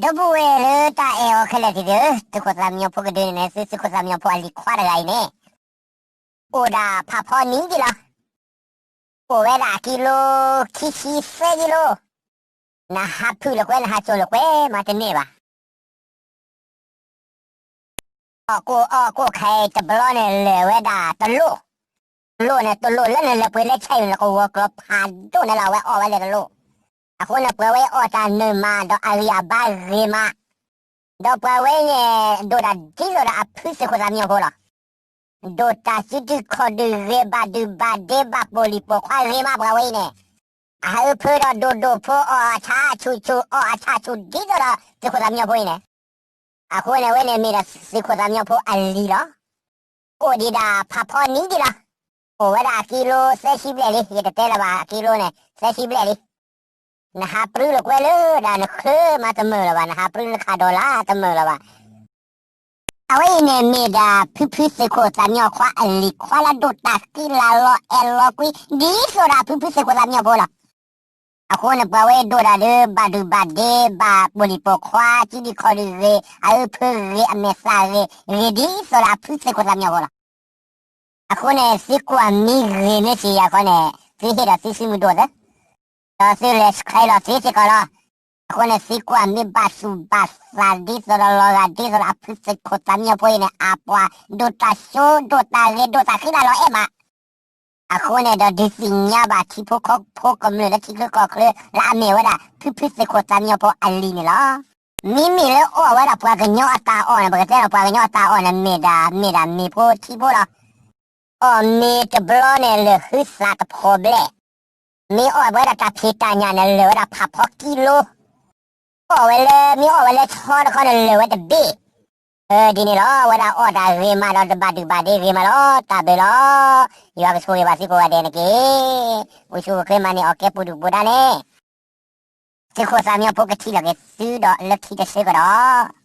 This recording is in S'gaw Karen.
ဒီပုၢ်ဝဲၢ်လၢတၢ်အဲၣ်အီၤခဲလၢာ်သ့ၣ်ဧၢ, သုးခိၣ်သၣ်မံညီၤဖိကဒုန့ၣ် သုသုးခိၣ်သၣ်မံညီၤဖိအလံၤခွါတဂၤအံၤန့ၣ် အိၣ်ဒၣ်ဖးဖီနံၤဒံးလီၤ. အိၣ်ဝဲဒၣ်ကံလိ ခံဆံသၢကံလိ, နဟးဖုးလိာ်ကွဲ နဟးစိာ်လိာ်ကွဲမးတန့ၢ်ဘၣ်. အီၣ်ကိၢ်အီၣ်ကိၢ်ခါအံၤတဘျီန့ၣ် လၢာ်ဝဲဒၣ်တလိၣ်, တလိၣ်န့ၣ် တလိၣ်လၢနလဲၤပှ့ၤလၢဆဲအံၤ နကဝီၤကျီၤဖးဒိၣ်န့ၣ်လီၤ, အဝဲအီၣ်ဝဲလဲၤတလိၣ်. အဃိန့ၣ် ပှၤဝဲအံၤအီၣ်တၢ်နၢၤမးဒီးအဂံၢ်အဘါဂ့ၤမး, ဒီးပှၤဝဲန့ၣ် ဒိၣ်တၢ်ဒ်သိးဒီးအဖုသုးခိၣ်သၣ်မံညီၤဖိလီၤ. ဒိၣ်တၢ်စုဒုခီၣ်ဒုဂ့ၤ ဘၣ်ဒုၣ်ဘၣ်ဒ့ ဘၣ်ပိာ်လံာ်ပိာ်ခွါဂ့ၤမးပှၤဝဲအံၤန့ၣ်, အအၢဖၢဒီးဒိၣ်ဒိၣ်ဖိ အီၣ်အဆါဆူၣ်ဆူၣ် အီၣ်အဆါဆူၣ်ဒ်သိးဒီးသုးခိၣ်သၣ်မံညီၤဖိအံၤန့ၣ်. အဃိန့ၣ် အဝဲန့ၣ်မ့ၢ်ဒၣ်သုးခိၣ်သၣ်မံညီၤဖိအလံၤလီၤ. အိၣ်ဒံးဒၣ်ဖးဖီနံၤဒံးလီၤ. အိၣ်ဝဲဒၣ်အကံလိသၢဆံဘျဲၣ်လံ, ယတတဲလၢၤဘၣ် အကံလိန့ၣ် သၢဆံဘျဲၣ်လံ. နဟးပြူလိာ်ကွဲလၢဒၣ် နချုးမးတမုာ်လၢၤဘၣ်, နဟးပြူနခးဒီးလၢတမုာ်လၢၤဘၣ်. အဝဲအံၤန့ၣ်မ့ၢ်ဒၣ်ဖုဖုသုးခိၣ်သၣ်မံညီၤခွါအလံၤခွါလၢဒိၣ်တၢ်ဃံလၤလီၤအဲၣ်လီၤကွံ ဒ်သိးဒီးအဖုဖုသုးခိၣ်သၣ်မံညီၤဖိလီၤ. အဃိန့ၣ် ပှၤဝဲဒိၣ်တၢ်ဒီး ဘၣ်ဒုၣ်ဘၣ်ဒ့ ဘၣ်ပိာ်လံာ်ပိာ်ခွါ စုဒုခီၣ်ဒုဂ့ၤ အအၢဖၢဂ့ၤ အမဲာ်သၣ်ဂ့ၤ ဂ့ၤဒ်သိးဒီးအဖုသုးခိၣ်သၣ်မံညီၤဖိလီၤ. အဃိန့ၣ် သုကွၢ်မ့ၢ်ဂ့ၤမ့ၢ်စ့ၢ်ကီးအဃိန့ၣ် သုဟ့ၣ်ဒီးသုစုမုၢ်ဒိၣ်သၢ ဒီးသုလဲၤ subscribe လီၤသ့စ့ၢ်ကီးလီၤ. အဃိန့ၣ် သုကွၢ်မ့ၢ်ဘၣ်သူၣ်ဘၣ်သးဒ်သိးဒီးလီၤဂာ်ဒ်သိးဒီးအဖုသုးခိၣ်သၣ်မံညီၤဖိအံၤန့ၣ် အပှၤဒိၣ်တၢ်စိဒိၣ်တၢ်ဂ့ၤဒိၣ်တၢ်ဃံလၤလီၤအဲၣ်မး. အဃိန့ၣ်ဒီး ဒုးသ့ၣ်ညါဘၣ်ထံဖိကီၢ်ဖိကမျၢၢ်လၢထံချၢကီၢ်ချၢ လၢအမ့ၢ်ဝဲဒၣ် ဖုဖုသုးခိၣ်သၣ်မံညီၤဖိအလံၤန့ၣ်လီၤ. မ့မ့ၢ်လၢအီၣ်ဝဲဒၣ်ပှၤကညီအတၢ်အီၣ်န့ၣ် ပကတဲဒီးပှၤကညီအတၢ်အီၣ်န့ၣ် မ့ၢ်ဒၣ် မ့ၢ်ဒၣ်မ့ၤဖိထံဖိလီၤ. အီၣ်မ့ၤတဘျီန့ၣ် လၢာ်ဟုသးတဖိးဘျဲၣ်, မ့ၢ်အီၣ်ဝဲဒၣ်တၢ်ဖံးတၢ်ညၣ်န့ၣ် လၢာ်ဝဲဒၣ်ဖးဖီကံလိ, အီၣ်ဝဲလၢ မ့ၢ်အီၣ်ဝဲလၢဆီတခီန့ၣ် လၢာ်ဝဲတဘ့ၣ်. ဒ်န့ၣ်လီၤ, အဝဲဒၣ်အီၣ်တၢ်ဂ့ၤမးဒီးတဘၣ်ဒုၣ်ဘၣ်ဒ့ဂ့ၤမးလီၤ. တၢ်ဘျုးလီၤ. ယွၤကဆိၣ်ဂ့ၤဘၣ်သုကိးဂၤဒဲးန့ၣ်တက့ၢ်. အိၣ်ဆူၣ်အိၣ်ချ့မၤန့ၢ်အီၣ်ကဲပူၤဒုၣ်ပူၤဒါန့ၣ်, သုးခိၣ်သၣ်မံညီၤဖိကထံၣ်လိာ်က့ၤသုဒီးလၢခံတဆၢကဒီး.